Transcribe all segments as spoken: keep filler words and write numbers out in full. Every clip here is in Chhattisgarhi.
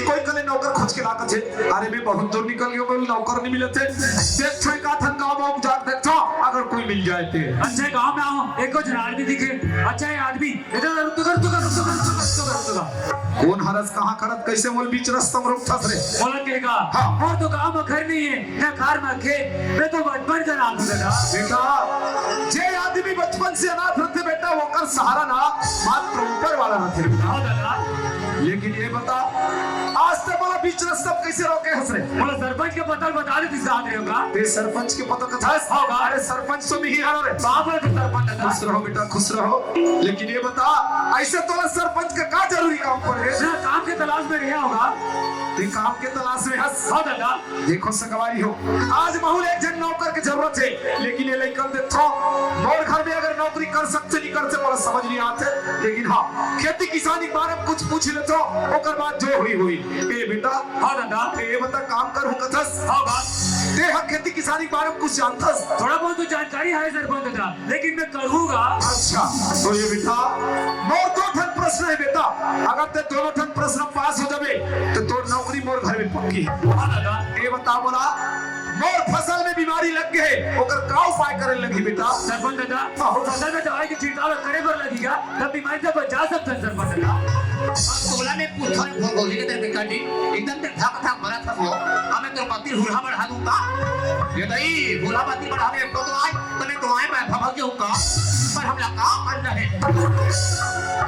कोई कले नौकर खोज के लात हे। अरे, मैं बहुत दूर निकल गेंव, मैं नौकर नहीं मिलत हे। देखथंव का ठन गाँव में जाके देखथंव, अगर कोई मिल जाए ते। अच्छा, गाँव में आव, एको झन आदमी दिखे। अच्छा, ये आदमी, इधर रुक, रुक, रुक। कौन हरस, कहाँ खड़त, कैसे मोला बीच रस्ता में रोकथस रे? मोला कहेगा, हाँ। मोर तो गाँव में घर नहीं है, ना खार में खेत, मैं तो बचपन से अनाथ हूँ दादा। बेटा, जे आदमी बचपन से अनाथ रथे बेटा, ओकर सहारा ना मात्र ऊपर वाला रथे बेटा। हाँ दादा। लेकिन ये बता, आज तक मोला बीच रस्ता में कैसे रोके हस रे? मोला सरपंच के पता ल बता देतिस, साथ रहे होगा। ते सरपंच के पता कथस? होगा। अरे सरपंच तो मैं ही हरंव रे। बाप रे, तू सरपंच दादा। खुश रहो बेटा, खुश रहो। लेकिन ये बता, ऐसे तोला सरपंच का का जरूरी काम पड़े? ना, काम के तलाश में रहा होगा। ते काम के तलाश में हस? हाँ दादा। देखो संगवारी हो, आज महूँ ल एक झन नौकर के जरूरत हे, लेकिन ये लइका ल देखथंव, मोर घर में अगर नौकरी कर सकथे, नहीं करथे, मोला समझ नहीं आथे। लेकिन हाँ, खेती किसानी के बारे में कुछ पूछ लेथंव, ओकर बाद जो होही होही। ए बेटा, हाँ दादा। ए बता, काम करहूँ कथस? हाँ बा। ते हा खेती किसानी के बारे में कुछ जानथस? थोड़ा बहुत तो जानकारी है सरपंच दादा, लेकिन मैं करूँगा। अच्छा, तो ये बेटा, मोर दो ठन प्रश्न हे बेटा, अगर ते दोनों ठन प्रश्न पास हो जाबे, तो तोर नौकरी मोर घर में पक्की हे। हाँ दादा। ये बता मोला, मोर फसल में बीमारी लग गे हे, ओकर का उपाय करे लगही बेटा? सरपंच दादा, हाँ। फसल में दवाई के छिड़काव करे बर लगही का, तब बीमारी से बचा सकथन सरपंच दादा। अब तोला मैं पूछथंव रे भोगोली के तेरे बेटा जी, एकदम ते धक धक मरत हस वो, अब मैं तोर पति हुरहा बढ़ा दूँ का? ये दई, हुरहा पति बढ़ावे को तो आय, तने तो आय मैं भभक जाऊँ का? पर हमला का करना हे?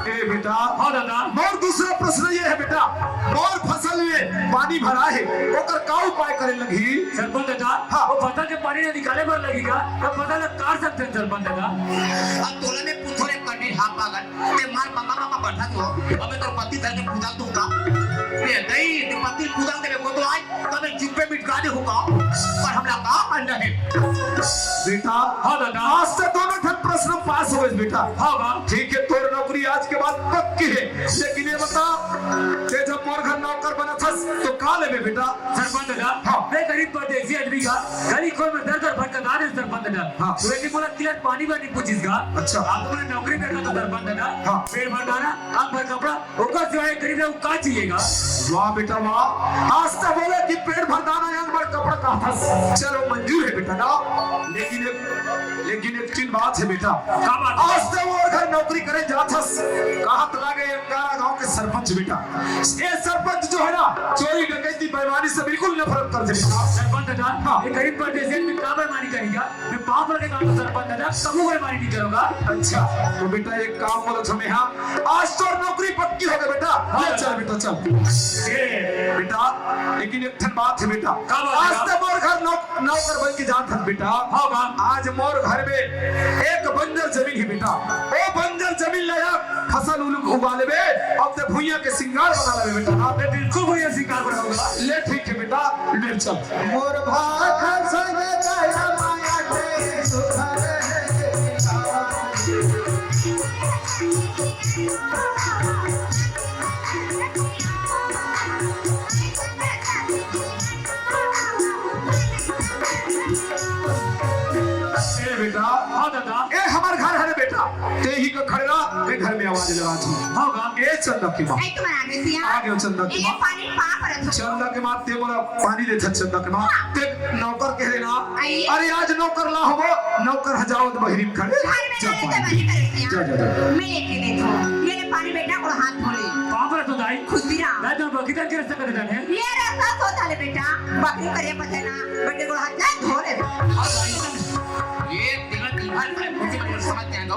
ए बेटा, हाँ दादा। मोर दूसरा प्रश्न ये हे बेटा, मोर फसल में पानी भरा हे, ओकर का उपाय करे लगही? सरपंच दादा, हाँ। वो फसल के पानी ला निकाले बर लगही का, तब फसल ला काट सकथन सरपंच दादा। अब तोला मैं पूछथंव रे पंडित, हाँ पागल, ते मार ममा ममा बैठा तो, अब मैं तोर पति धर के कुदाल दूँ का? ये दई, ते पति कुदाल देबे को तो आय, तब मैं चुप्पे मिटका देहूँ का? पर हमला का करना हे? बेटा, हाँ दादा। आज ते दोनों ठन प्रश्न पास हो गए बेटा। हाँ बा। ठीक हे, तोर नौकरी आज के बाद पक्की हे, लेकिन ये बता, ते जब मोर घर नौकर बनथस, तो का लेबे बेटा? सरपंच दादा, हाँ। मैं गरीब परदेसी आदमी का, गली खोर में दर दर भटकत आथंव सरपंच दादा। हाँ। तो एक दिन मोला किलत पानी बर नहीं पूछिस का? अच्छा। आप तो मोला नौकरी में रखा तो सरपंच दादा। हाँ। पेट भर दाना, आंख भर कपड़ा, ओकर सिवाय गरीब ला का चाहिए गा? वाह बेटा वाह, आज ते बोले कि पेट भर दाना, आंख भर कपड़ा कहाथस। चलो मंजूर हे बेटा ना, लेकिन एक, लेकिन एक ठिन बात हे बेटा। का बात? आज ते मोर घर नौकरी करे जाथस, कहत लागे अंगारा गांव के सरपंच बेटा। ये सरपंच जो हे ना, चोरी डकैती बेईमानी से बिल्कुल नफरत करथे बेटा। सरपंच दादा, हाँ। ये गरीब परदेसी आदमी का बेईमानी करही का? मैं पाँव पड़ के कहत हंव सरपंच दादा, कभू बेईमानी नहीं करों गा। अच्छा, तो बेटा एक काम बोलो छमे, हाँ, आज तोर नौकरी पक्की हो गे बेटा। हाँ। ले चल बेटा, चल। ए बेटा, लेकिन एक ठन बात हे बेटा। का बात हे आज बा? ते मोर घर नौ-, नौकर बन के जाथस बेटा। हाँ बा। आज मोर घर में एक बंजर जमीन हे बेटा, वो बंजर जमीन ला फसल उल-, उगा लेबे, अब ते भुइयां के सिंगार बना लेबे बेटा। हाँ, मैं बिल्कुल भुइयां सिंगार बनाऊंगा। ले ठीक हे बेटा, ले चल। मोर भाखा संग दया माया के सुधर हे। ए बेटा, हाँ दादा। ए हमर घर हरे बेटा, ते ही का खड़े रह, मैं घर में आवाज लगा दूँ। हाँ बा। ए चंदा के माँ। ए तुम्हारा आगे सिया। आ गयो चंदा के ए माँ। पानी पाप रखो। चंदा के माँ, ते मोला पानी देथस चंदा के माँ। हाँ। ते नौकर कह देना। आई। अरे आज नौकर ला होबो, नौकर ह जाओ तो बहिरी में खड़े। घर में जा ना लेते पानी। बहिरी में रखिया। जा, जा, जा। मैं लेके देता हूँ। ये ले पानी बेटा और हाथ धो ले। पाप रखो दाई। खुशी रहा। दाई तो बकरी तक के रस्ता कर देता है। ये रस्ता तो था ले बेटा। बकरी करे पते ना। बेटे को हाथ ना धो ले। हाँ दाई। ये तेरा दिमाग में कुछ भी समझ नहीं आएगा।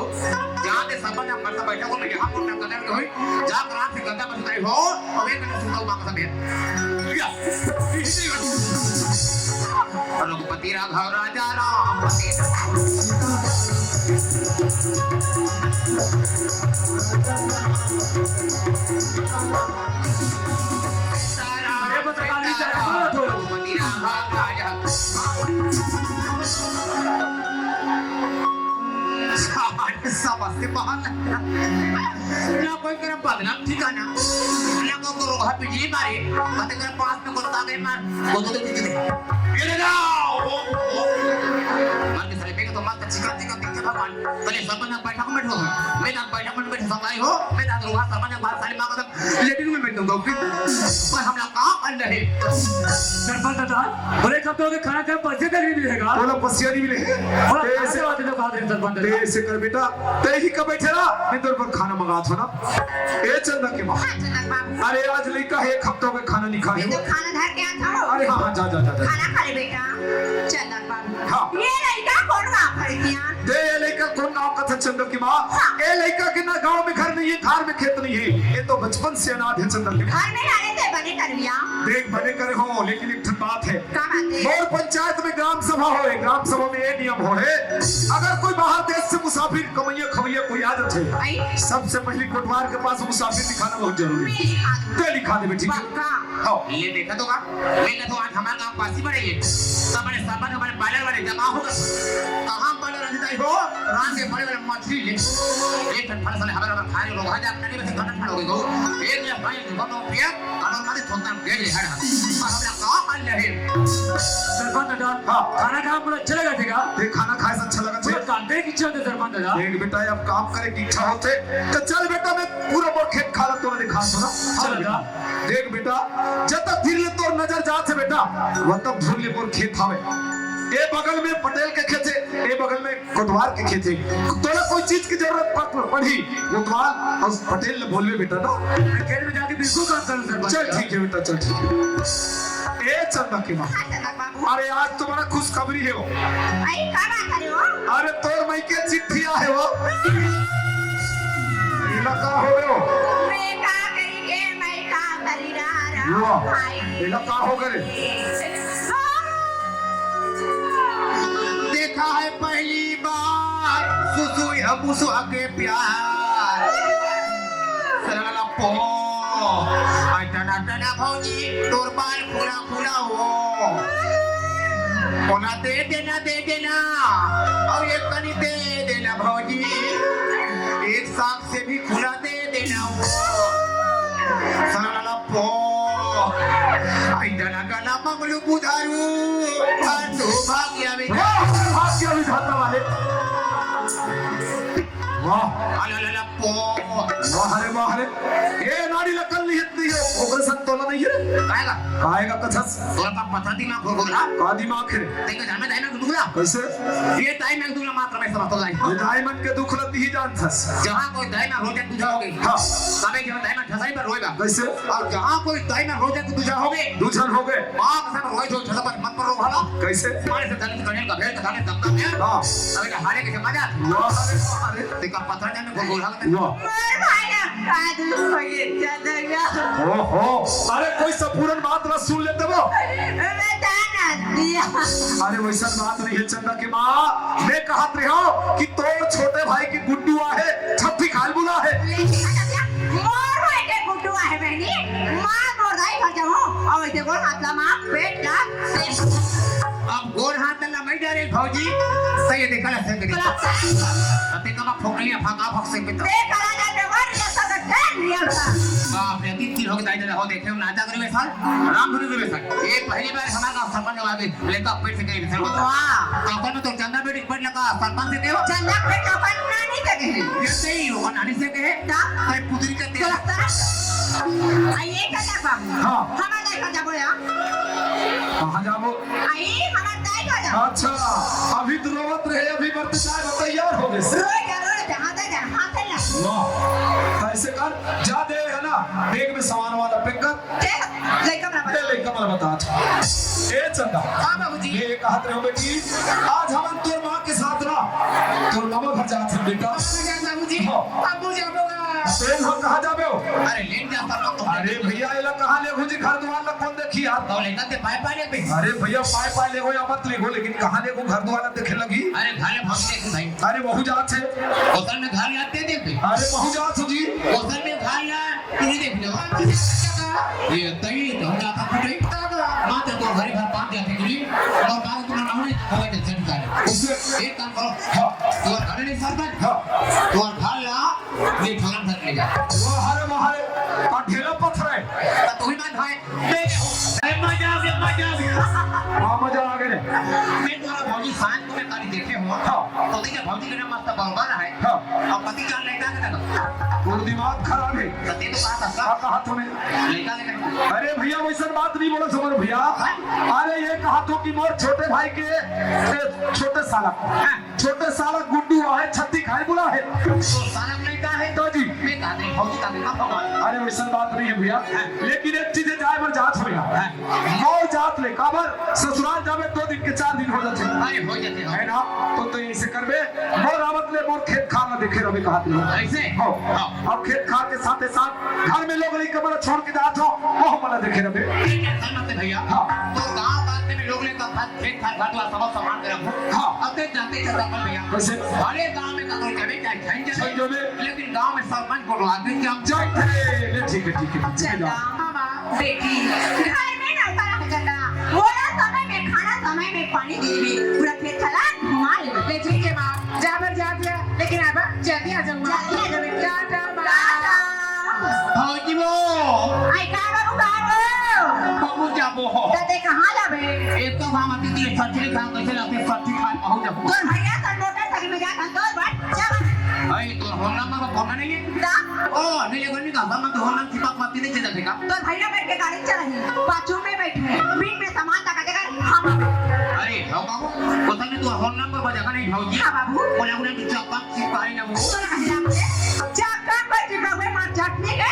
जहाँ पे सामान ना मरता बैठा को मैं यहाँ पर ना कदर कोई। जा आराम से गंदा बस उतारी हो, और एक घंटा सुनता हूँ वापस अभी। या, इसी रघुपति राघव राजा राम पति। अरे, बस गाली चला, बोलो थोड़ा। रघुपति राघव राजा। समझ से बाहर। ना कोई करे बदनाम ठिकाना, ना कोई को रोहा बिजली मारे, बते करे पास में कोई तागे मार, वो तो दे दे। ये ले जाओ। मार के साले बेटा तो मार का चिका चिका पीछे भगवान, तले सब ना बैठा को बैठो, मैं ना बैठा को बैठो, संभाई हो, मैं ना रोहा सामान मार साले मार का लेटिन में बैठ दूंगा, ओके? पर हम लोग नहीं। सरपंच दादा, बोले कब तो खाना का पैसे तक नहीं मिलेगा। बोला पैसे नहीं मिले। बोला ते खाना ऐसे, का बात है, तो कहा दे सरपंच दादा। ते ऐसे कर बेटा, ते ही का बैठे रहा, मैं तेरे पर खाना मंगा था ना। ए चंदा के माँ, हाँ, चंदा बाबू। अरे आज लइका है, एक हफ्ता हो गया खाना नहीं खाए। ये तो खाना धर के आता हूँ। अरे हाँ, हाँ, जा, जा, जा, जा। खाना खा ले बेटा। चंदा बाबू। हाँ। ये लइका कौन गाँव खरीदिया? दे, ये लइका कौन गाँव का था चंदा की माँ? हाँ। ए लइका के ना गाँव में घर नहीं है, खार में खेत नहीं है। ये तो बचपन से अनाथ है चंदा की माँ। घर में ना रहते बने करुया। देख बने करे हो, लेकिन एक ठन बात है। का बात है? मोर पंचायत में ग्राम सभा होए, ग्राम सभा में ये नियम होए, अगर कोई बाहर देश से मुसाफिर कमैया खवैया कोई आ जाथे, आई? सबसे पहले कोटवार के पास मुसाफिर लिखाना बहुत जरूरी है। मैं लिखा दूँ। ते लिखा देबे, ठीक है? पक्का। हाँ। ये देखा तो का? मैं कहता हूँ, आज हमारे गाँव पासी पड़े ये। सब बड़े सामान, हमारे पार्लर वाले जमा होगा। कहाँ पार्लर अधिकारी हो? रात के बड़े बड़े मछली ले। एक ठन फल साले हमारे, हमारे खाए लोग, आज आप नहीं बस घटन खड़ा हो गए। एक गिलास पानी, दो पिया, और हमारे सोता हम गए हर। पर हमरा का हाल रहे? सरपंच दादा, हाँ। खाना खा पूरा अच्छा लगा थे का? देख, खाना खाए से अच्छा लगा थे। पूरा काटे की इच्छा होते सरपंच दादा। देख बेटा, अब काम करे की इच्छा होते, तो चल बेटा, मैं पूरा मोर खेत खाला तोरा दिखा दूँ ना। चल चल बेटा। बेटा। देख बेटा, जब तक धीरे ले तोर नजर जात हे बेटा, वह तक धुर ले मोर खेत हवे। ए बगल में पटेल के खेत हे, ए बगल में कोटवार के खेत हे। तोला कोई चीज की जरूरत पड़, पड़ही, कोटवार और पटेल ले बोलबे बेटा ना। मैं खेत में जाके बिल्कुल काम करूँ सरपंच। चल ठीक है बेटा, चल ठीक है। ए चंदा के माँ, हाँ, चंदा बाबू। अरे आज तुम्हारा खुशखबरी है वो। आई, का बात करे हो? अरे तोर मइके चिट्ठी आहे वो। इला का हो गयो? मैं का कही के, मैं का करी रहा, रहा वाह। भाई। इला का हो गए? देखा है पहली बार सुसुई हम मुसुआ के प्यार। सरला पो। आई टना टना भौजी, तोर बाल खुला खुला हो। ओला दे देना, दे देना। और एक कनी दे देना भौजी। एक साथ से भी खुला दे देना हो। सरला पो। आई टना टना मंगलू बुधारू। और तू भाग्य में। वाह, भाग्य विधाता वाले। वाह। अला ला ला पो। वाह रे, वाह रे। ए नारी लकल नहीं इतनी है, ओकर संग तोला नहीं है रे। काहेगा? काहेगा कथस? तोला का पता दिमाग हो गया? का दिमाग है रे? देख, जामे दाई में दुखला। कैसे? ये दाई में दुखला मात्र मैं समझता हूँ। ये दाई मन के दुखला ती ही जानथस। जहाँ कोई दाई में रोजा दूजा हो गई। हाँ। तबे जब दाई में ठसाई पर रोएगा। कैसे? और जहाँ कोई दाई में रोजा दूजा हो गई। दूजन हो गए। माँ कसम रोए जो ठसा पर मत पर रो भला। कैसे? मारे से दलित करेल का भेल का थाने दबका में। हाँ। अबे हारे के मजा। वाह, अरे, अरे। देखा पता नहीं मैं गोल गोल हालत में। वाह। मोर भाई ना, का दुख हो ये, ज्यादा ना। ओहो, अरे कोई संपूर्ण बात ना सुन लेते वो। बता ना दिया। अरे वैसा बात नहीं है चंदा के माँ, मैं कहत रहे हो कि तोर छोटे भाई की गुड्डू आहे, छप्पी खाल बुला है। मोर भाई के गुड्डू आहे बहनी, माँ मोर दाई घर जाऊँ, और वैसे बोल हाथ ला माँ, पेट ला, अब गोर हाथ ला मैं डरे भौजी, सही है, देखा लगता है। अते कमा फोकलिया फाका फक से पिता। देख, आ जा, देवर, ये सब तो डर लिया था। बाप रे, तीन तीन हो गए, दाई, दादा, हो देखे, ना जाकर वे साल, राम धुनी वे साल। ये पहली बार हमारा गाँव सरपंच हुआ भी, लेकर पेट से गए, सर, वाह। तो अपन में तो चंदा बेटी पेट लगा, सरपंच से कहो। चंदा बेटी अपन ना नहीं सके। ये सही, वो ना नहीं सके। ना। भाई पुत्री का तेरा। आ, ये चंदा बाबू। हाँ। हमारा घर जाबो या। कहाँ जाबो? आई, हमार दाई घर जाबो। अच्छा, अभी तो रोवत रहे, अभी बरते चाय में तैयार हो गए। रोए जा, रोए जा, हाथे जा, हाथे जा। वाह, ऐसे कर, जा दे है ना, बैग में सामान वाला पैक कर। दे, लइका मन ला बता। ए चंदा। हाँ बाबूजी। ये कहत रहे हो बेटी, आज हमन तोर माँ के साथ ना, तोर मामा घर जात हन बेटा। हाँ, बाबूजी। हाँ। अब जाबो। तेल हो कहाँ जाबे हो? अरे, लेन जा, सब लोग तो अरे भैया, एला कहाँ लेगो जी? घर दुआर ला कौन देखी यार? तो लेकर ते पाए पाए ले बे। अरे भैया, पाए पाए लेगो या मत लेगो, लेकिन कहाँ लेगो? घर दुआर ला देखे लगी। अरे, घर ले भाग ले भाई। अरे, बहू जात है। ओसन में घर याद दे दे बे। अरे, बहू जात हो जी। ओसन में घर याद, तू नहीं देख लो। ये तई तो हम जाता फुटे। माता तो घरे घर पाँच जाते के लिए। और बारह तुम्हारा हमने हवा के सेट करे। उससे एक काम करो। हाँ। तुम्हारा घर नहीं सरपंच। हाँ। तुम्हारा घर ला ये ठगन धर लेगा। वाह रे, वाह रे, का ढेला पत्थर है। तो तू ही बात भाई। अरे मजा आ गया, मजा आ गया। हाँ, मजा आ गया रे। मैं तुम्हारा भौजी सांझ को मैं कल देखे हूँ। हाँ। तो देखिए भौजी के नाम मस्त बरोबर है। हाँ। और पति जान लेता है ना। तोर दिमाग खराब है। तो ये तो कहा था, का कहा तूने? लड़का लेके। अरे भैया, वैसन बात नहीं बोला समर भैया। हाँ? अरे ये कहा तू कि मोर छोटे भाई के, ए, छोटे साला, हाँ। छोटे साला गुड्डू आहे, छत्ती खाई बुला है। तो साला में का है? तो जी। मैं कहा नहीं, भौजी का देखा भगवान। अरे वैसन बात नहीं है भैया, हाँ। लेकिन एक चीज है, जाए बर जात हो भैया। हाँ। मोर जात ले काबर ससुराल जाबे दो दिन के चार दिन हो जाथे। अरे हो जाथे, हाँ। है ना? तो, तो ऐसे करबे, मोर आवत ले मोर खेत खार ला देखे रहबे, कहा तू। ऐसे? हो। हाँ। अब खेत खार के साथे साथ घर में लोग लइका मन छोड़ के जात हो, वो हमला देखे रहबे। ये टेंशन मत ले भैया। हाँ। तो गांव बात में लोग लइका खेत खार घर द्वार सब संभाल के रखो। हाँ। अब ते जानते चलता मत भैया। कैसे? भले गांव में ककरो जमीन चाहे झन जमीन, झन जमीन। लेकिन गांव में सरपंच बोलो आदमी के हम जय थे। ले, ठीक है, ठीक है, ठीक है। चंदा मामा, बेटी, घर में नौकर रह चंदा, बोला समय में खाना, समय में पानी दीबे, पूरा खेत चला घुमा लेबे। ले, ठीक है माँ, जा बर जा दिया, लेकिन अब जल्दी आ जाऊंगा। जल्दी आ जाऊंगा। टाटा माँ। टाटा। भौजी वो। आई का बाबू, का बाबू? बाबू जाबो हो। त ते कहाँ जाबे? एक तो हम अति दिए सच्ची खान कैसे लाते, सच्ची खान पहुँच जाबो। तोर भैया तो मोटरसाइकिल में जात हन, तोर बर, जा। अरे, तोर फोन नंबर पर फोन नहीं है? दा। ओ, नहीं, ये कोई नहीं कहा, मैं तो फोन नंबर छिपा पाती नहीं चला देखा। तोर भैया बैठ के गाड़ी चलाही, पाछू में बैठे, बीच में सामान तका देकर हम। अरे, हो बाबू, पता नहीं तू फोन नंबर पर जगह नहीं भौजी। हाँ बाबू। बोला, बोला, तू चप्पा सिपाही ना वो। चक्कर पर टिका हुए मार चटनी के।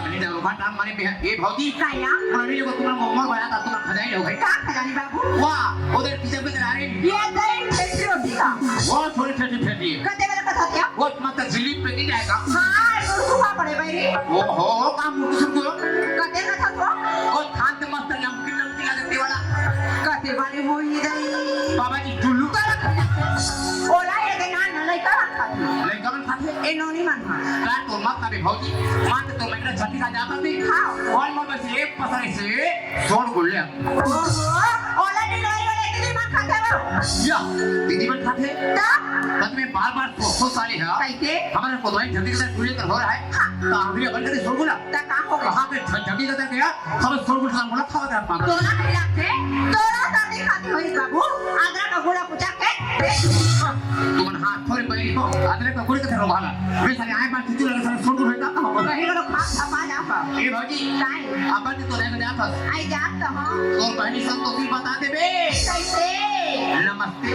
नहीं जाओ, बात हम मारे पे है। ए भौजी। काया? बोला, नहीं, वो तुम्हारा मोमो बना था, तुम्हारा खजाई हो गई। का खजानी बाबू? वाह, उधर पीछे पे आ रही। ये दही फेंक रोटी का। वो थोड़ी फेंटी फेंटी है। कते वाला कथा क्या? वो मत जिलीब पे नहीं जाएगा। हाँ, गुरु को पड़े भाई। ओ हो, काम मुकुसुम को। कते कथा को? वो खान के मस्त नमकीन नमकीन लगते वाला। कते वाले हो ये दही? बाबा जी, टुल्लू। ओला ये दे ना, ना, लइका मन खाथे। लइका मन खाथे? ए नोनी मन हा। का तोर माँ खाबे भौजी? माँ तो तोर महिला छठी का जाता थी। हाँ। और मोर बस एक पसंद से छोड़ बोल ले। ओहो, ओला डिलीवरी वाले दीदी मन खाथे वो। या, दीदी मन खाथे? त? तब मैं बार-बार सो, सो साले हा। कैसे? हमारे को दवाई जल्दी से पूरे कर हो रहा है। हाँ। तो हम भी अपन के छोड़ बोला। त का हो गया? कहाँ पे झ-, जल्दी कर गया? सब छोड़ बोल, सब बोला, खावा दे आप। तोला खिलाते, तोला सर्दी खाती होई बाबू। आदरा का गोला पूछा के। तुमन हाथ थोड़े पहले हो, आदरा का गोला कथे रोवाला। वे साले आए बार चुचू लगे, साले छोड़ बोल बेटा, कहाँ बोला? वही लोग हाथ खपा जाता। ए भौजी। काय? अपन तो लेके जात हस। आई जात तो हूँ। तोर बहिनी संतोषी बता देबे। कैसे? नमस्ते।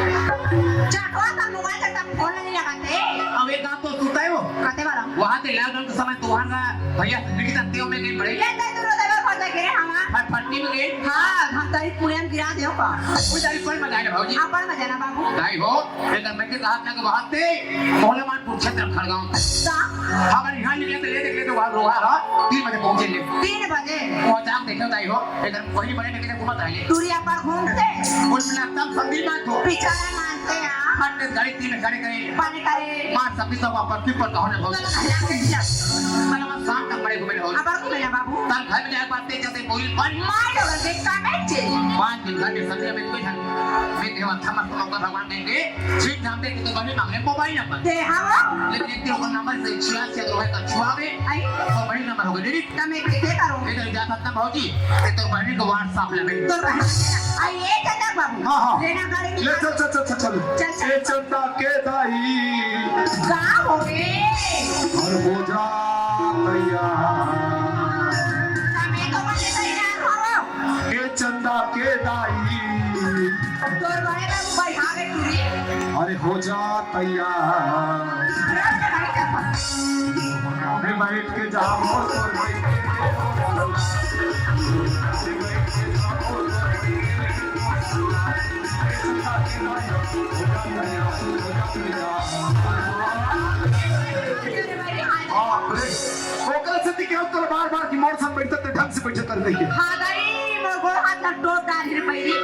चटवा का मोबाइल से तब फोन नहीं लगाते। अब एक बात तो सुनता है वो। कहते वाला। वहाँ के लॉकडाउन के समय तुम्हारा भैया निकिता देव में गई पड़े। ये तो तू रोते हुए खोते गिरे हमार। फट फटनी में गई। हाँ, हम तारीख पुड़िया में गिरा दे का। वो तारीख पर मजा आया भौजी। हाँ, पर मजा ना बाबू। दाई हो, एक मैं के कहा था कि वहाँ से मोहला मानपुर क्षेत्र खड़गांव। का? हमारे यहाँ निकले तो ले देख ले तो वहाँ लोहा है, तीन बजे पहुँचे ले। तीन बजे? वो जाम देखे दाई हो, इधर वही बड़े निकले घूमत आए। दूरिया पर घूमते? कुल मिला तब संदीप मान को। बेचारा मानते हैं। हट ने गाड़ी तीन गाड़ी करे। पानी करे। मार सब तो वापस पीपल का होने बहुत। चलो, भैया, भैया। मैंने वहाँ शाम तक बड़े घूमे रहो। अब और घूमे ना बाबू। तब घर में जाए बात तेज जैसे कोई पानी। मार डबल के कामे चे। पाँच दिन घर में संदीप में कोई था। मैं देवा था मत भगवान देंगे। ठीक नाम दे के तो बने मांगने मोबाइल नंबर। दे हाँ वो। लेकिन एक दिन ओकर नंबर से छुआ से रोहे का छुआ गए। आई। तो बड़ी नंबर हो गई, ठीक? तमे के के करो? इधर जा सकता भौजी, ये तो बहनी को WhatsApp लगे। तो बहन, आई ये चंदा बाबू। हाँ, हाँ। लेना गाड़ी ले, निकाल। चल, चल, चल, चल, चल। चल, चल। ये चंदा के दाई। का हो रे? और हो जा तैयार। तमे तो बने तैयार हो। ए चंदा के दाई। तोर बड़े बाबू बैठा के टूरी। अरे हो जा तैयार। अरे बैठ के जा, बहुत तोर भाई। बाप रे। ओकरा से दिखे हम तोर बार बार कि मोर संग बैठत ते ढंग से बैठत नहीं है। हाँ दाई, मोर गोड़ हाथ ला टोट डाल रे पैरी।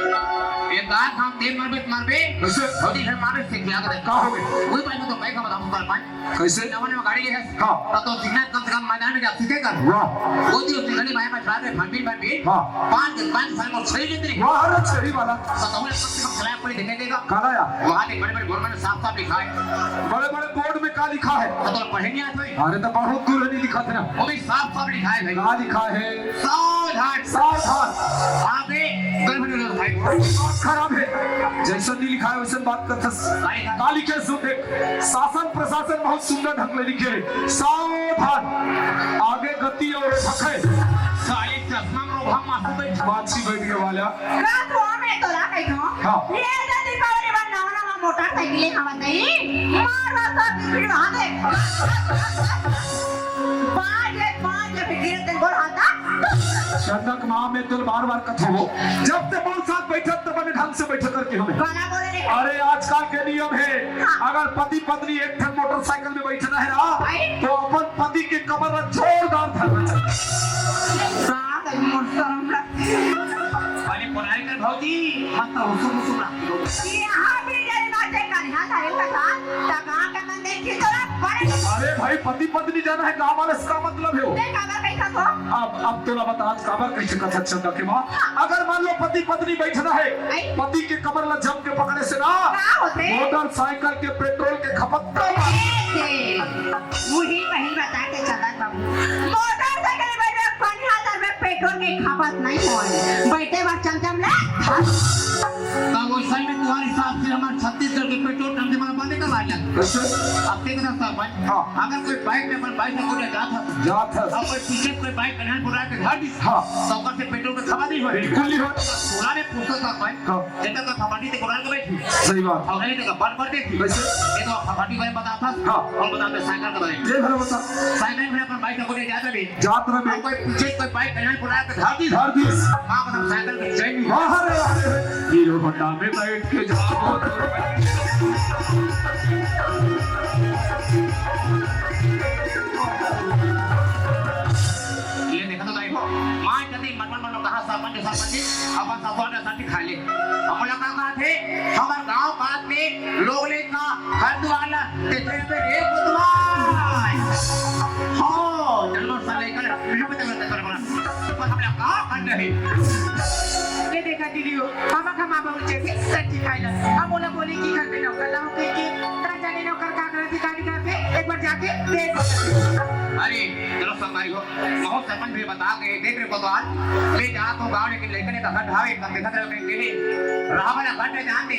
एक बात हम तेल मरबे त मरबे। कैसे? होती है मारे से क्या करे? का हो गए? वही भाई में तो भाई का बता कर पाए। कैसे? नवा नवा गाड़ी है। हाँ। तो, तो सीखना कम से कम मैदान में जा सीखे कर। वाह। वो जो सीखनी भाई में चला दे भंबीर भंबीर। हाँ। पाँच दिन, पाँच साल में छह दिन रही। वाह, अरे छही वाला। तो तुमने कम से कम चलाया कोई देखे देगा। काला यार। वहाँ देख बड़े बड़े बोर्ड में साफ साफ लिखा है। बड़े बड़े बोर्ड में का लिखा है? तो पढ़े नहीं आता है। अरे तो बहुत दूर नहीं लिखा था। वो भी साफ साफ लिखा है भाई। का लिखा है? साल सावधान। आगे गड़बड़ हो जाता है। खराब है, जैसा नहीं लिखा है वैसे बात करता। का लिखे सुन देख, शासन प्रशासन बहुत सुंदर ढंग ले लिखे है। सावधान, आगे गति और भखे। साले चश्मा में रोहा मासू बैठ। माछी बैठ के वाला। का तो मैं तोला कहिथों। हाँ। ये तो दीपावली बर नवा नवा मोटरसाइकिल लेके आवत हई। मार मार तो बिगड़ी वहाँ दे। बाज ले, बाज ले, फिर गिर के गोड़ हाथा। चंदा के माँ, मैं तोला बार बार कथों, जब ते मोर साथ बैठत त बने ढंग से बैठे करके हमें। काला बोले रे। अरे आजकल के नियम है, हाँ। अगर पति पत्नी एक ठन मोटरसाइकिल में बैठना है ना, आई। तो अपन पति के कमर ला जोरदार धरना चाहिए। साग मोर शर्म लग। अरे पुराई कर भौजी, मत तो हुसुम हुसुम रख दो। यहाँ भी जल ना ते कन्हा धरे कथा, तगा का मन देखी तोला बड़े। अरे भाई, पति पत्नी जाना है, गाँव वाले से का मतलब है वो? ते काबर कहिथस हो? अब, अब तोला बता, आज काबर कहिथे कथा चंदा के माँ? हाँ। अगर मान लो पति पत्नी बैठना है, नहीं। पति के कमर ला जम के पकड़े से ना, का होथे? मोटरसाइकिल के पेट्रोल के खपत कम आथे। ए, ए, वही वही बता के चंदा बाबू। मोटरसाइकिल में बैठे पानी हाथ में पेट्रोल के खपत नहीं होय। बैठे बार चमचम ले। तब वैसा ही में तुम्हारे हिसाब से हमारे छत्तीसगढ़ के पेट्रोल टंकी में बंद करवा लिया। कैसे? अब देख ना सरपंच, हाँ। अगर कोई बाइक में अपन बाइक में कोई जात है, जात है। अब कोई पीछे कोई बाइक कन्हैया बुला के धर दी, हाँ। तो ओकर से पेट्रोल के खपत नहीं होय। बिल्कुल नहीं होय। पुराने पुस्तक का भाई, हाँ। जेकर का फफाटी ते कुरान के बैठी। सही बात। और नहीं तो बड़ बड़ देखी। कैसे? ये तो फफाटी भाई बताता। हाँ। हम बताते साइकिल के बारे में। ये भला बता। साइकिल में अपन बाइक को ले जाता भी। जात रहे। और कोई पीछे कोई बाइक कन्हैया बुला के धर दी। धर दी। माँ कसम साइकिल की चैन नहीं। वाह रे, वाह रे। हीरो होंडा में बैठ के जाओ। ये देखा तो भाई को, माँ कभी मन मन मन कहा सरपंच सरपंच जी, अपन ससुर ने सब्जी खा ले। अब बोला का कहा थे, हमारे गांव बात में लोग ले का घर दुआर ला, ते तेरे पे रे बुधवार। हो, जन्म साले का, मुझे पता नहीं चला बड़ा। पर हम लोग का कर रहे। ये देखा दीदी हो, हम का माँ बाबू जैसे सब्जी खाइला। हम बोला बोले कि घर में नौकर लाओ के, के, ना जाने नौकर का करते, का नहीं करते, एक बार जाके देख। अरे, चलो संगवारी हो, बहुत सरपंच भी बता के देख रे भगवान, ले जा तो गाँव लेकिन लेकर नहीं तो घर ढावे, कम देखा तेरे के लिए। रहा वाला घर में जान दे,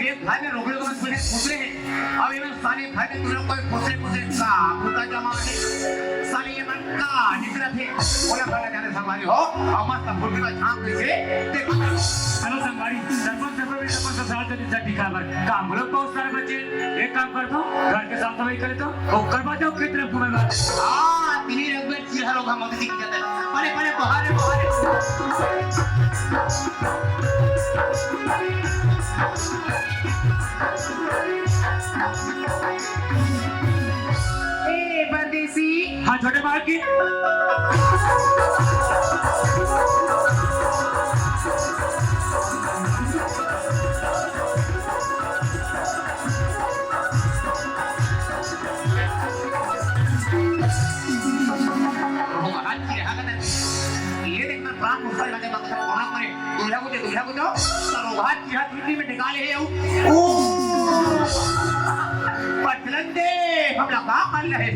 ये घर में रोक लो तो मैं तुझे पूछ रहे हैं। अब ये साले घर में तुम लोग कोई पूछ रहे, पूछ रहे का, भूता जमा है। साले ये मन का निकला थे, बोला घर जाने संगवारी हो, और मस्त फुर्ती का झांक लीजिए, देखो। चलो संगवारी, सरपंच, सरपंच, सरपंच, सरपंच, सरपंच, ठीक है, बस काम बोलो, बहुत सारे बच्चे, एक काम कर दो, घर के साफ सफाई कर दो, ओकर बाद जाओ खेत में घूमे बर। हाँ, तीन रंग में चीहा लोग हम मदद की जाते हैं। परे, परे, बहारे, बहारे। ए, परदेसी। हाँ, छोटे मालकिन। ये देख, मैं प्राण मुस्कान लगे, मैं कहा, कौन करे? दूल्हा को दे, दूल्हा को दो। तो रोहा चीहा चुन्नी में निकाले है, वो। ओ! पटलन दे, हम लगा कर ले।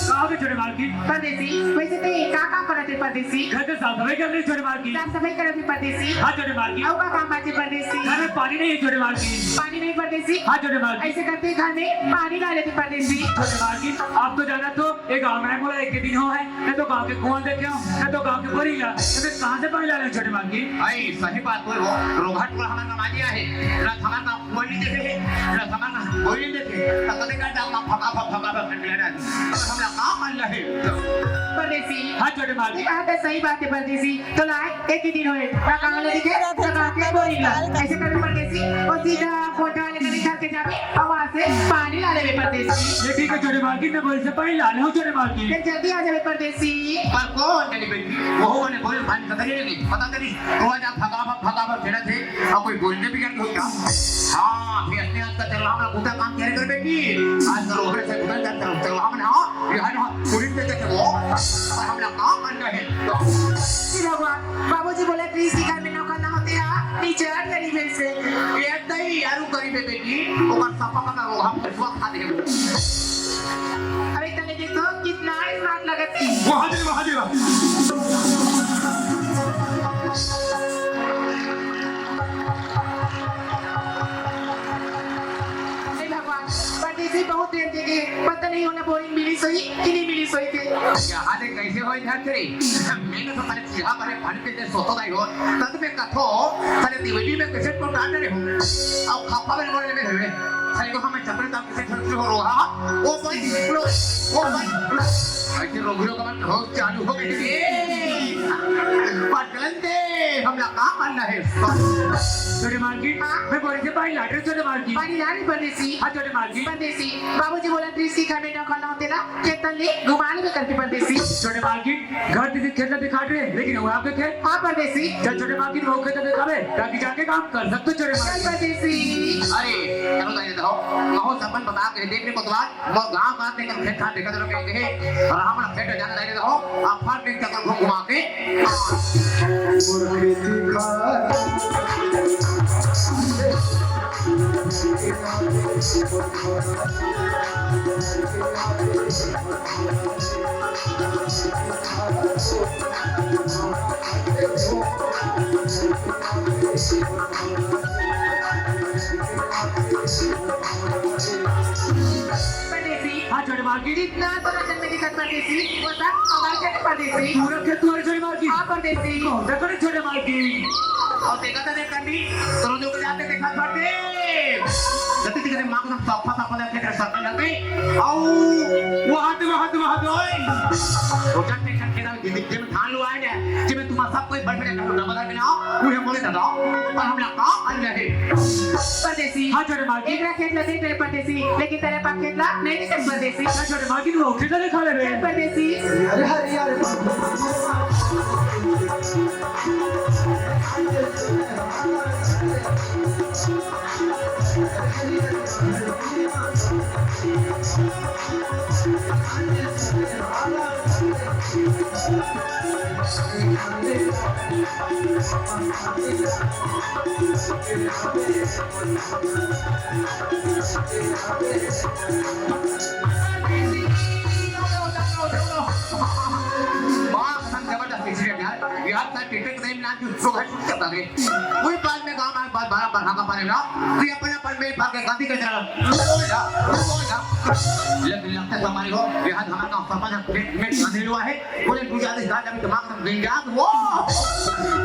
कहाँ गए छोटे मालकिन? परदेसी, वैसे ते का काम करत हे परदेसी? घर के साफ सफाई कर रहे छोटे मालकिन। साफ सफाई करत हे परदेसी। हाँ छोटे मालकिन। अउ का काम बाचे परदेसी? घर में पानी नहीं है छोटे मालकिन। पानी नहीं परदेसी? हाँ छोटे मालकिन। ऐसे करते घर में पानी ला लेते परदेसी। छोटे मालकिन, आप तो जाना तो ये गाँव में बोला एक दिन हो है, मैं तो गाँव के कुआं देखे हूँ, मैं तो गाँव के बोरी ला, मैं कहाँ से पानी ला ले छोटे मालकिन? आई सही बात बोल वो, रोघट को हमारा नाम आ गया है, ना हमारा नाम कोई नहीं देखे है, ना हमारा नाम कोई नहीं देखे, तो कभी का डालना फका फक, फका फक, फक, फक, फक, हम लोग काम मान रहे। परदेसी। हाँ छोटे मालकिन। ये बात है, सही बात है परदेसी। तो लाए, एक ही दिन होए, ना कहाँ ले दिखे, ना कहाँ के बोरी ला। ऐसे करके परदेसी, और सीधा कोटा वाले गली घर के जावे, और वहाँ से पानी ला लेवे परदेसी। ये ठीक है छोटे मालकिन, मैं बोरी से पानी ला ले हूँ छोटे मालकिन। फिर जल्दी आ जावे परदेसी। पर कौन चली बेटी? वो वाले बोरी पानी पता नहीं लगी, पता नहीं। तो आज आप फकाफक, फकाफक खेला थे, और कोई बोरी के बिगड़ गई क्या? हाँ, फिर अपने आज का चल रहा हमारा बूटा काम क्या कर बेटी? आज कल ओकरे से गुजर जाते रहो, चल रहा हमने, हाँ? ये है ना, पुलिस में देखे वो, पर हम लोग काम बन रहे हैं। हे भगवान, बाबूजी बोले, "प्लीज, की घर में नौकर ना होते हैं, टीचर गरीब है से।" ये तई यारू गरीब है बेटी, ओकर सपा का वो हम फुआ खा दे। अरे तले देखो, कितना स्मार्ट लगत है। वाह जी, वाह जी, वाह। अरे, मैं तो साले सीधा मारे पानी के जैसे सोतो दाई हो। तब मैं कथो, साले दिवाली में कैसे तो डाल रहे हो। अब खापा में बोले में हुए। साले को हमें चपड़े तब कैसे छोटे हो रहा। ओ भाई, लो, ओ भाई, लो। ऐसे रोगियों का मन हो चालू हो गई। ए, पागलन दे, हम लोग काम करना है। छोटे मालकिन, मैं बोले थे भाई लाडरे छोटे मालकिन। पानी लाने परदेसी। हाँ, छोटे मालकिन। परदेसी, बाबूजी बोला थी सीखा में नौका ना तेरा। केतन ले घुमाने में करके परदेसी। छोटे मालकिन, घर दीदी खेत ला दिखा रहे, लेकिन वो आपके खेत। हाँ परदेसी। चल छोटे मालकिन, वो खेत दिखावे, ताकि जाके काम कर सकते छोटे चल मालकिन। परदेसी। अरे, चलो दाई देता हो, महो सपन बता के देख ले कोतवाल, मोर गांव का देख खेत खा देखा तो लोग कहेंगे, और हम लोग खेत जाना दाई देता हो, आप फार दिन तक घूम घुमा के। परदेसी। हाँ, छोटे मालकिन। जितना तो वचन में दिखत परदेसी, वो सब हमारे जैसे परदेसी। पूरा खेत तुम्हारे छोटे मालकिन। हाँ, परदेसी। कौन सा करे छोटे मालकिन? और देखा था देख कंडी, तो रोज को जाते देखा परदेस। जल्दी दिखते माँ को सब साफा साफा लेके कर सकते जाते। आओ, वो हाथ में, हाथ में, हाथ में, ओए। वो जाते जाते ना, जिंदगी में ठान लो आए ना, जिसमें तुम्हारा सब कोई बड़ बड़े करो, डबल आए ना, उन्हें बोले दादा, पर हम लोग काम कर रहे। परदेसी। हाँ, छोटे मालकिन। एक रखेट लगे तेरे परदेसी, लेकिन तेरे पाकेट ला नहीं दिखे परदेसी। हाँ, छोटे मालकिन, वो उठे तो दिखा ले रे। चल परदेसी। अरे, अरे, अरे, वाह, कसम जबरदस्त incident यार। यार, मैं टिकट नहीं मिला, जो सुबह shoot करता रे। कोई बात में गाँव में बात बारह बार हाका पारे ना। तू अपन, अपन में भाग के गांधी का जरा। लेकिन लगता है हमारे को, यहाँ हमारा गाँव सरपंच है, मैं गांधी हुआ है। बोले, "तू ज्यादा, ज्यादा दिमाग में गंजा वो।"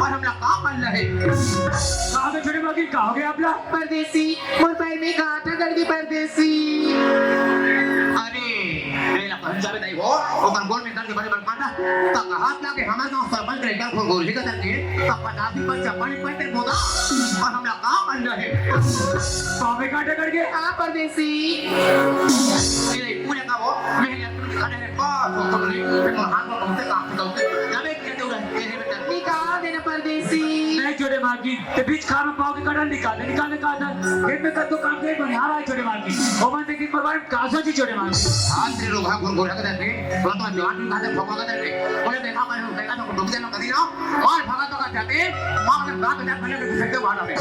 और हम लोग काम बन रहे। कहाँ गए छोटे मालकिन, कहाँ गए आप लोग? परदेसी, मोर पैर में कांटा गड़ गई परदेसी। अरे, मेरा पहन जावे नहीं हो, ओकर गोल में गड़ के बड़े बड़े कांटा। तब हाथ ला के हमारे गांव सरपंच के लेकर फुल गोली का करके, तब पचास रुपये चप्पल पहनते बोला, और हम लोग काम बन रहे। पाँव में कांटा गड़ गए? हाँ, परदेसी। अरे, पूरे का वो, मैं खड़े हैं, बस, वो तो नहीं, फिर हाथ में घूमते, कांपते, कांपते, जावे क्या जो रहे, ये है बेटा। निकाल देना परदेसी। नहीं छोटे मालकिन, ते बीच खार में पाँव के कांटा निकाल दे, निकाल दे, निकाल दे। खेत में कर तो काम के बनिहार आए छोटे मालकिन। ओमन देखी पर भाई, कासा जी छोटे मालकिन। हाथ से रोगा, घुर घुर के देते, बोला तो जवान भी खाते, भोका के देते। बोले, "देखा मैं, देखा तो डूब जाना कभी ना।" मार भागा तो का जाते, मार के बाप जा, भले भी फेंक दे बाहर में।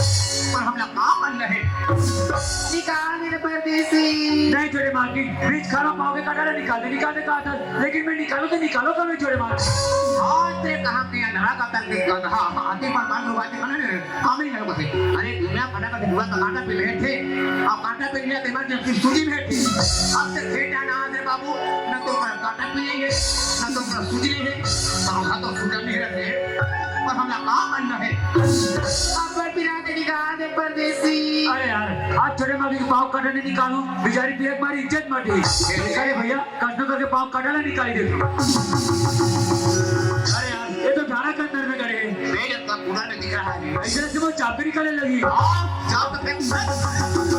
पर हम लोग काम बन रहे। निकाल मेरे परदेसी। नहीं छोटे मालकिन, बीच खारा पाँव के कांटा निकाल दे, निकाल दे कांटा। लेकिन मैं निकालूं तो निकालूं कहाँ छोटे मालकिन? आज से कहा कि अंधरा का तन के गधा, हाथी पर बांध लो, बातें करने लगे। काम ही नहीं बचे। अरे दुनिया फटा का धुआं का कांटा पे बैठे, अब कांटा पे लिया तो इमरजेंसी सूजी बैठे। अब से खेत जाना आज रे बाबू, न तो कर कांटा पे है, न तो कर सूजी है, तो हम तो सूजा नहीं रहते। पर हम लोग काम बन रहे। अब पर पिराते निकाल दे परदेसी। अरे यार, आज छोटे मालकिन के पाँव कांटा नहीं निकालूं, बेचारी पिया की मारी इज्जत मटी। अरे भैया, कसनो करके पाँव कांटा ला निकाली दे। अरे यार, ये तो झाड़ा के अंदर में गड़े हैं। नहीं, जब तक कूड़ा में दिख रहा है। ऐसे ऐसे वो चाबी निकालने लगी। और चाप फेंक। भगवान, तुमने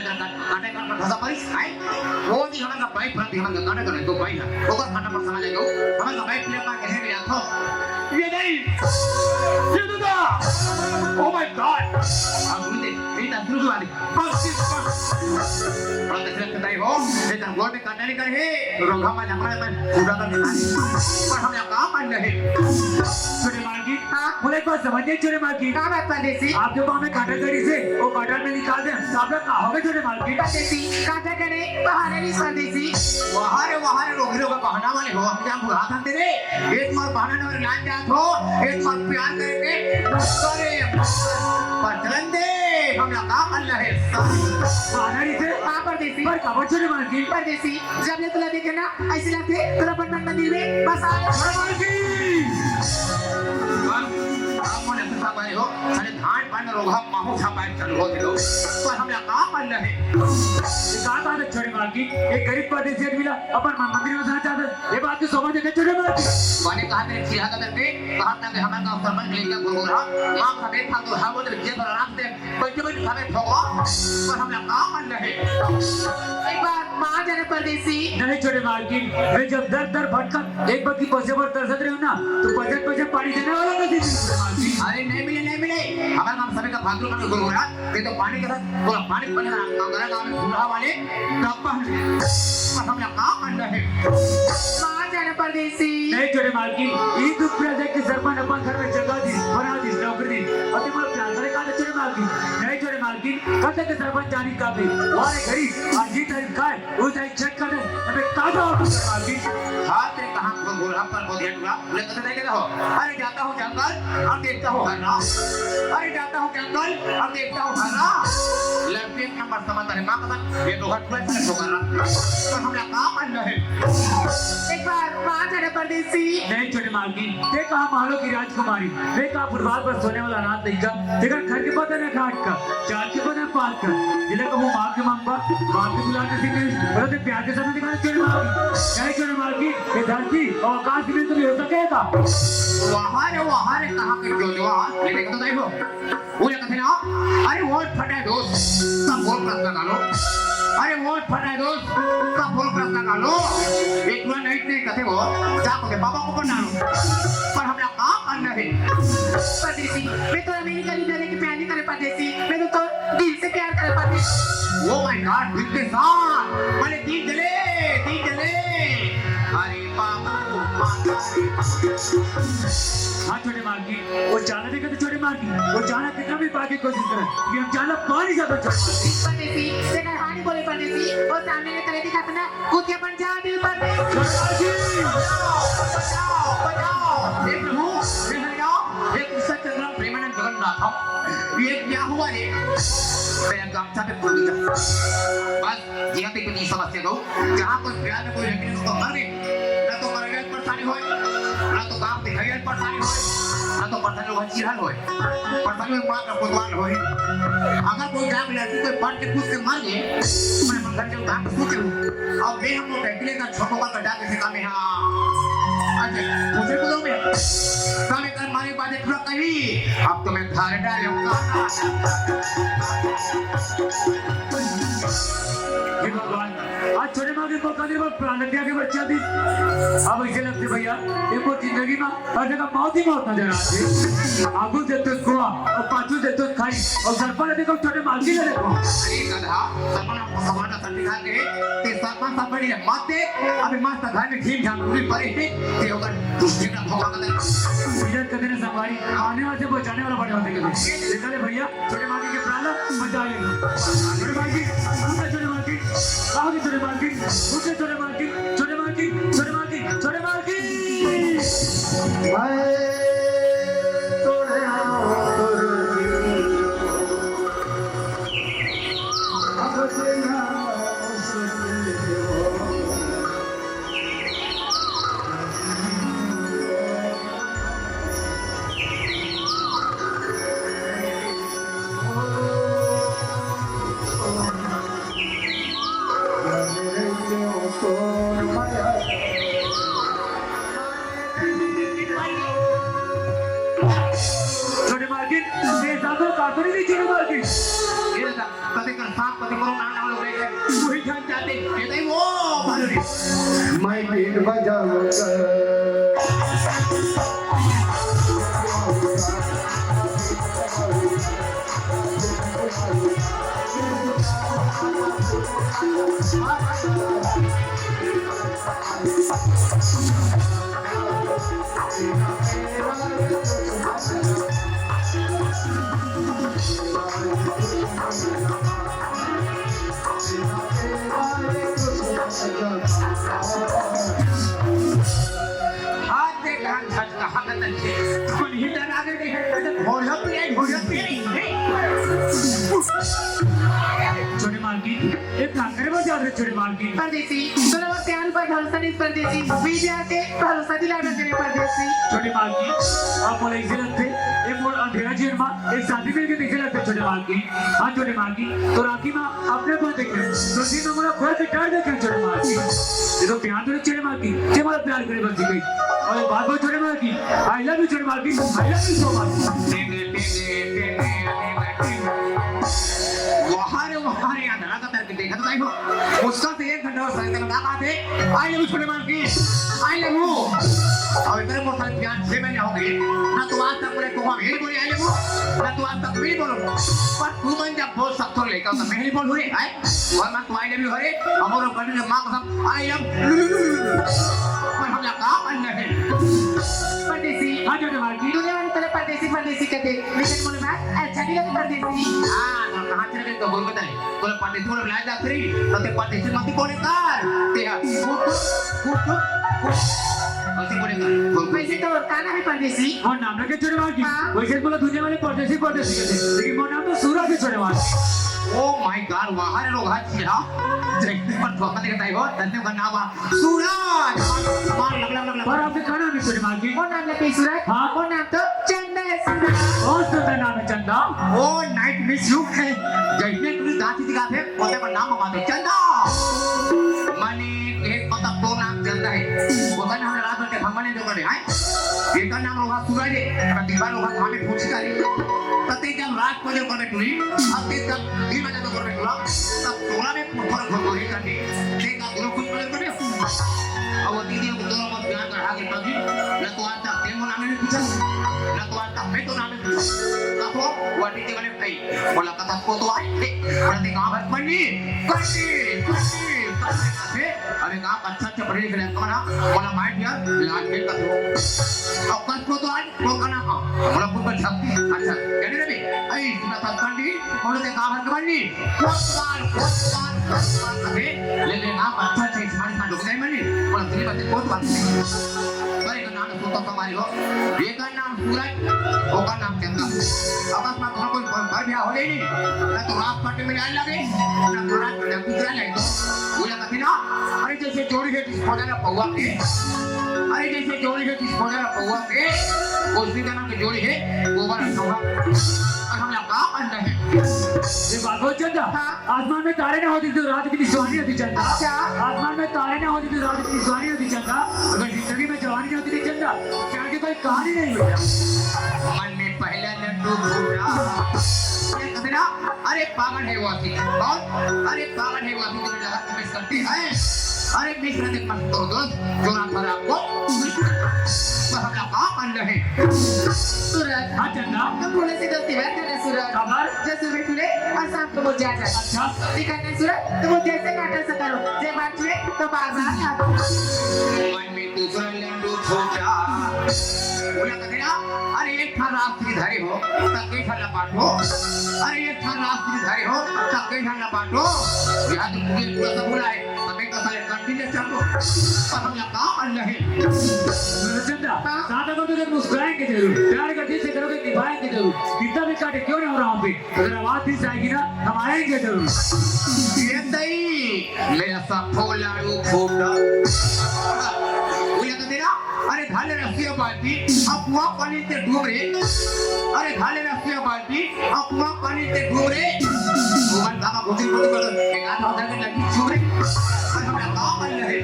का-, काटे का फंसा परिस, आए? वो भी हमारा बाइक पर भी हमारा काटे का नहीं, तो भाई ना, ओकर काटा पर समझ आएगा, हमारा बाइक ले पा के है मेरा थो। ये नहीं, ये दूंगा। Oh my God! अब मुझे, ये ना शुरू वाली, बस, बस। और दूसरे बताई हो, ये तो गोड़ में कांटा निकल हे, रोगा में लकड़ा में पूरा कर दिखा। पर हम यहाँ काम कर रहे। छोटे मालकिन, हाँ। बोले, एक बात समझ नहीं, छोटे मालकिन। का बात परदेसी? आपके पाँव में कांटा गड़ी से, वो कांटा में निकाल दे, साहब का हो गए, छोटे मालकिन। परदेसी, कांटा गड़े, बहाना नहीं परदेसी। वहाँ रे, वहाँ रे, रोगी रोगा बहाना वाले हो, हम यहाँ बुरा था तेरे। एक मार बहाना और लान जात हो, एक मार प्यार करके, करे, पर चलन दे, हम यहाँ काम कर रहे। बहाना नहीं से, हाँ, परदेसी। पर काबर, छोटे मालकिन? परदेसी, जब ले तुला देखे ना, ऐसे लगथे, तुला अपन मन मंदिर में बसा ले। छोटे मालकिन! कौन? आप मन ऐसे साहब आए हो, साले धान पान रोगा माहू छापाए चल हो दिलो। पर हम यहाँ काम कर रहे। ये का बात है, छोटे मालकिन? एक गरीब परदेसी आदमी ला अपन मन मंदिर में बसाना चाहते हैं। ये बात तो समझ के, छोटे मालकिन। मैंने कहा, तेरे चिढ़ा का करके, कहा था कि हमारे गाँव सरपंच लेकर बोल रहा, माँ का बेटा तो हर वो तो जेब में रख दे। बच्चे बच्चे खाने ठोको, पर हम यहाँ काम कर रहे। एक बार माँ जाने परदेसी। नहीं, छोटे मालकिन, मैं जब दर दर भटकत एक बार की पैसे पर तरसत रहे हो ना, तो पैसे पैसे पानी देने वाला नहीं थे, छोटे मालकिन। अरे, नहीं मिले, नहीं मिले। हमारे गाँव सभी का भाग लो, मैं बोल रहा, ये तो पानी का था, थोड़ा पानी पड़ने का काम करा, गाँव में बूढ़ा वाले, डब्बा है। पर हम यहाँ काम कर रहे। माँ जाने परदेसी। नहीं, छोटे मालकिन, ये दुख पूरा देख के सरपंच अपन घर में जगह दी, बना दी, नौकरी दी। और तुम्हारा प्यार करे का, छोटे मालकिन? नहीं, छोटे मालकिन, कब तक सरपंच जानी का भी? हमारे घरी आज ये तारीख का है, वो तारीख check कर दे, हमें ताजा और दूसरा मालकिन। हाँ, तेरे कहाँ को गोरा पर को ढेर हुआ, बोले, "कहाँ जाएगा हो?" "अरे, जाता हूँ जंगल और देखता हूँ हरना। अरे, जाता हूँ जंगल और देखता हूँ हरना।" लड़के एक नंबर समझ रहे, माँ कसम, ये लोहा टुकड़ा से ठोकर रहा। तो हम यहाँ काम कर रहे। एक बार माँ जाने परदेसी। नहीं, छोटे मालकिन, ते कहा महलों की राजकुमारी, ते कहा फुटपाथ पर सोने वाला अनाथ लड़का, तेकर घर के पता न घाट का, चार के पता पात का, जिला कभू माँ के मंगवा, बाप के दुलार नसीब नहीं, और ते प्यार के साथ दिखाना, छोटे मालकिन। नहीं, छोटे मालकिन, ये धरती और आकाश के बीच में हो सकेगा? वहाँ रे, वहाँ रे, कहाँ के जोजवा? ले देखो तो देखो। वो ले कथे ना, "अरे वोट फटा है दोस्त, सब वोट प्लस लगा लो। अरे वोट फटा है दोस्त, सब वोट प्लस लगा लो।" एक बार नहीं, नहीं कथे वो, जा को दे बाबा को बना लो। पर हम लोग काम करना है। परदेसी, मैं तो मेरी गली मेरे के प्यार नहीं करे परदेसी, मैं तो, तो दिल से प्यार करे परदेसी। Oh my God, दिल के साथ, भले दिल जले, दिल जले। अरे बाबू, माता रे। हाँ, छोटे मालकिन, वो चाला देखा तो छोटे मालकिन, वो चाला कितना भी पाके कोशिश करे, ये हम चाला पानी ज्यादा छोटे मालकिन। परदेसी, तेरा हानि बोले परदेसी, वो सामने ने करे दिखा था ना, कूद के अपन जा दिल परदेसी। छोटे मालकिन। बचाओ, बचाओ, बचाओ। हे प्रभु, हे हरि राम, हे कृष्ण चंद्र प्रेमानंद जगन्नाथ, ये क्या हुआ रे? मेरा गमछा पे फूल गया। बस, ये तो इतनी समस्या दो, जहाँ कोई प्यार में कोई लड़की को मर गई, ना तो मर गए परेशानी होए, ना तो काम दिखाई परेशानी होए, ना तो परेशानी होए, चिढ़न होए, परेशानी होए, माँ का कोतवाल होए। अगर कोई जाके लड़की को पढ़ के पूछ के मर गए, मैं मंगल के उधार पूछ लूँ। अब मैं हम लोग अकेले का छोटो का गड्ढा के ठेका में, हाँ। अच्छा, मुझे बोलो मैं, काम कर मारे बाद पूरा कहीं, अब तो मैं धार डालूंगा। हे भगवान, आज छोटे मालकिन को कभी वो प्राण त्याग के बच्चा दी। अब ऐसे लगते भैया, ये वो जिंदगी में हर जगह मौत ही मौत नजर आती। आगू जब तक कुआ और पाछू जब तक खाई और सर पर देखो, छोटे मालकिन ने देखो। अरे गधा, सपना भगवान का सर दिखा के, ते सपना सपनी है, मत दे। अभी मस्त घर में ढीम ढाम पूरी पड़े हैं, ते होकर दूसरे का भगवान का दे। इधर कदे ने संगवारी, आने वाले से बचाने वाला बने होते कदे। निकाले भैया, छोटे मालकिन के प्राण ला, मजा आएगा। छोटे मालकिन, छोटे मालकिन, कहाँ के छोटे मालकिन? छोटे मालकिन, छोटे मालकिन, छोटे मालकिन, छोटे मालकिन। छोटे मालकिन, ये ज्यादा काफी नहीं, छोटे मालकिन। ये रहा, कभी कर सांप, कभी करो, नाम, नाम लोग रहे हैं। वही ध्यान चाहते, ये तो वो भालू रे। मैं बीन बजाऊंगा। हाथ दे, कान झटका, हाथ दे। कोन ही डरा दे, दे। घोड़िया पिए, घोड़िया पिए। छोटे मालकिन, एक काम करे, बजा दे, छोटे मालकिन। परदेसी, तोला मोर प्यार पर भरोसा नहीं, परदेसी। मैं जाके भरोसा दिलाना करे, परदेसी। छोटे मालकिन, आप बोले इसे लगते, एक मोर अंधेरा जीवन में, एक साथी मिलके दिखे लगते, छोटे मालकिन। हाँ, छोटे मालकिन, तो राखी माँ अपने पर देखे, तो दिन में मोला घर से डर देखे, छोटे मालकिन। ये तो प्यार तो नहीं, छोटे मालकिन, ये मोला प्यार करे बस गई। और एक बात बोल, छोटे मालकिन, I love you, छोटे मालकिन, I love you so much। वाह रे, वाह रे, अंधेरा का करके देखत नहीं हो। मुश्किल से एक घंटा और साइकिल ना बात है। I love you, छोटे मालकिन, I love you। और इतने मोर साथ प्यार छह महीने हो गए, ना तो आज तक बोले तो हम यही बोले I love you, ना तो आज तक मैं बोलूँ। पर तू मन जब बोल सकते हो लेकर तो मैं नहीं बोलूँ रे, हैं? और मैं तो I love you हरे, हमारे बड़ी माँ कसम, I love you। पर हम लोग का मन नहीं। परदेसी। हाँ, छोटे मालकिन। दुनिया में पहले परदेसी, परदेसी कहते, लेकिन बोले मैं अच्छा नहीं लगे परदेसी। हाँ, हम कहाँ चले गए तो बोल बताए। बोले, "पंडित, बोले, लाए डॉक्टरी, तो ते पंडित से मत बोले कर।" ते हा, फुट, फुट, फुट, फुट। ऐसे बोले कर। बोल, वैसे तो का नाम है परदेसी? और नाम रखे छोटे मालकिन। हाँ। वैसे बोला दुनिया वाले परदेसी, परदेसी कहते। लेकिन मोर नाम तो सूरज है छोटे मालकिन। Oh my God, वाह रे लोग, हाथ किया। जय पर धोखा देता है, हो, धन्य का नाम आ। सूरज। मार, लग, लग, लग, लग। और आपके का नाम है छोटे मालकिन? मोर नाम है सूरज। हाँ। मोर नाम तो चंदा है सूरज। बहुत सुंदर नाम है चंदा। Oh, night miss you। जैसे तू दांत दिखाते, ओते पर नाम मंगा दो, चंदा। माने, एक पता तो नाम चंदा है। वो तो नाम रात में भगवान ने जो करे, हैं? एक का नाम होगा सूरज है, पर दीवार होगा थामे फूसी का रे। तते जब रात को जो करे टूरी, अब ते जब दिन में जब करे टूरा, तब टोला में फुटफुट फुटफुट करके, ते का गुरु कुछ बोले करे। अब वो दीदी को दोनों को प्यार कर आगे तभी, न तो आज तक ते मोर नाम नहीं पूछा, न तो आज तक मैं तो नाम नहीं पूछा। अब वो, वो दीदी वाले भाई, मोला कथक कोतवाल, मोला ते गाँव भर पंडी, पंडी, पंडी, पंडी, पंडी। अबे गाँव अच्छा अच्छा पढ़े लिखे लड़का ना, मोला मार दिया, लाज में कथो। और कथक कोतवाल, वो का नाम है? मोला कुछ बता। अच्छा, जाने रे बे, ऐ, सुना था पंडी, मोला ते गाँव भर के पंडी, कोतवाल, कोतवाल, कोतवाल, अबे, ले ले नाम अच्छा अच्छा, इस मारी सा डुक जाए मंडी, मोला तेरी बातें कोतवाल। अरे, का नाम सुनता था मारी हो, ये का नाम सूरज, ओकर नाम चंदा। अकस्मात कोनो कोई बर, बर ब्याह हो जाए नहीं, ना तो रात पार्टी में जाए लगे, ना तो रात में दूसरा जाए तो। बोला कथी ना, अरे जैसे जोड़ी है disposal पौवा के, अरे जैसे जोड़ी है disposal पौवा के, उसी तरह की जोड़ी है गोबर हथौड़ा। और हम लोग का अंदर है। ये बात हो चंदा। हाँ। आसमान में तारे ना होते तो रात की निशानी होती चंदा। अच्छा। आसमान में तारे ना होते तो रात की निशानी होती चंदा। अगर जिंदगी में जवानी नहीं होती चंदा, प्यार की कोई कहानी नहीं होती। मन में पहला लड्डू फूटा। ये कहते ना, अरे पागल है वो आशिक। कौन? अरे पागल है वो आशिक, तुम्हें लगा तुम्हें करती है। अरे मिश्रा देख मत करो दोस्त, जो रात भर आपको तो हम लोग का मन रहे। सूरज। हाँ चंदा। तो थोड़े से दोस्ती बैठ कर सूरज। खबर? जैसे भी टूले और शाम को मुझे आ जाए। अच्छा। ठीक है ना सूरज? तो वो जैसे नाटक से करो, जय बात हुए तो बाजार आ। मन में दूसरा लड्डू फूटा। बोला कथी ना, अरे एक ठा रास्त्री धरे हो, तब एक ठा लपाटो। अरे एक ठा रास्त्री धरे हो, तब एक ठा लपाटो। यहाँ तो मुझे पूरा सब बोला है, तब एक का साले कंटिन्यू चल दो। पर हम लोग का मन रहे। चंदा, हाँ। दादा को तो जब मुस्कुराएंगे जरूर, प्यार का दिल से करोगे, निभाएंगे जरूर। कितना भी काटे क्यों नहीं हो रहा हम पे, अगर आवाज दिल से आएगी ना, हम आएंगे जरूर। ये दई, मेरा सा फोला रू फोटा। बोला तो तेरा, अरे धाले रसिया बाल्टी, अब कुआं पानी ते डूब रे। अरे धाले रसिया बाल्टी, अब कुआं पानी ते डूब रे। भगवान बाबा गुजरी गुजरी कर, एक आध हजार के लड़की छू रे। अरे हमरा गाँव में रहे।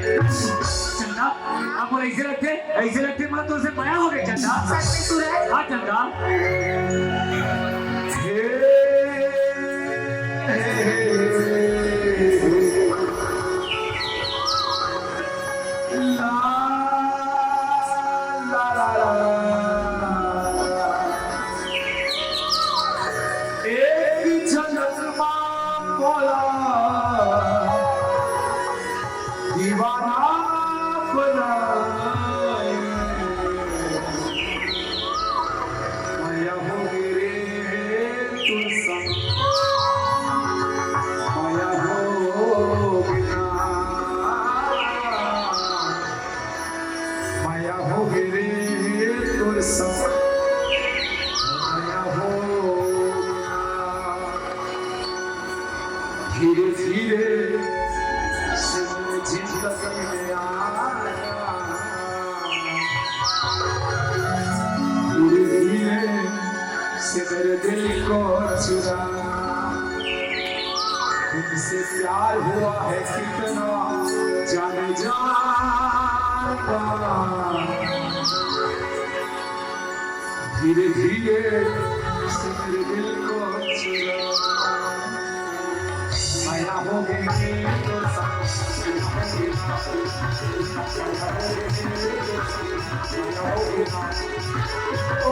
चंदा, अब बोला ऐसे लगते, ऐसे लगते मतलब तुझसे मया हो गई चंदा। सच में सूरज? हाँ चंदा। एक झलक मा मोला है कितना जाने जाता, धीरे धीरे से मेरे दिल को चुरा। माया हो गई तो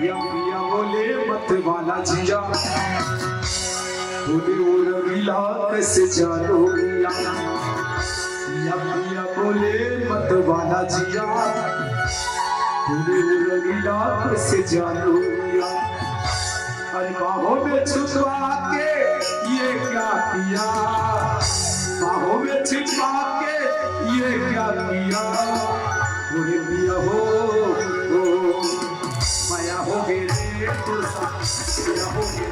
या पिया बोले मत वाला जिया, बोले वो रंगीला कैसे जानो मिया। या पिया बोले मत वाला जिया, बोले वो रंगीला कैसे जानो मिया। अरे बाहों में छुपा के ये क्या किया, बाहों में छुपा के ये क्या किया। अरे पिया हो, हो, माया हो गई रे, तो सा-, माया हो गई,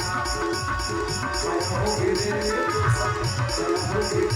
माया हो गई रे, तो सा-, माया हो गई।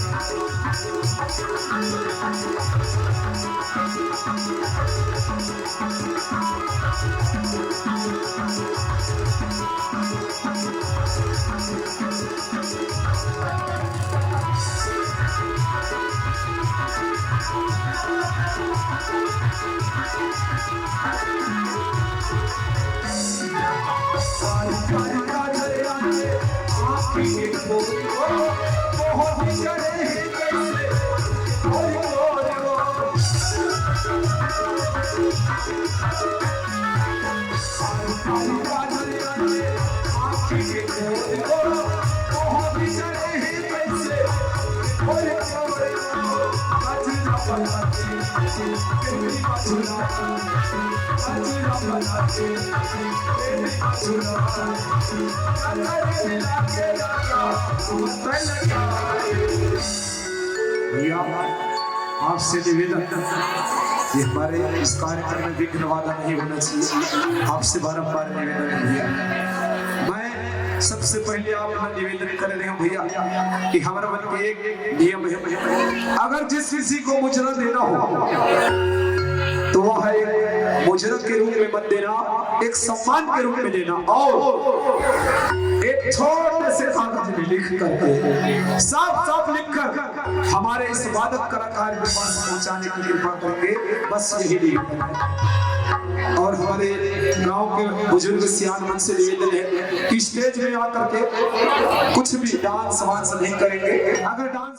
भैया, आपसे निवेदन, ये हमारे इस कार्यक्रम में विघ्न बाधा नहीं होना चाहिए। आपसे बारंबार निवेदन है भैया। मैं सबसे पहले आप मन निवेदन कर रहे हूँ भैया कि हमारे मन के एक नियम है, अगर जिस किसी को मुजरा देना हो तो वह एक मुजरा के रूप में मत देना, एक सम्मान के रूप में देना। और एक छोटे से कागज में लिख करके, साफ साफ लिख कर हमारे इस वादक कलाकार के पास पहुंचाने की कृपा करके, बस यही निवेदन है। और हमारे गांव के बुजुर्ग सियान मन से निवेदन है कि स्टेज में आकर के कुछ भी डांस वांस नहीं करेंगे। अगर डांस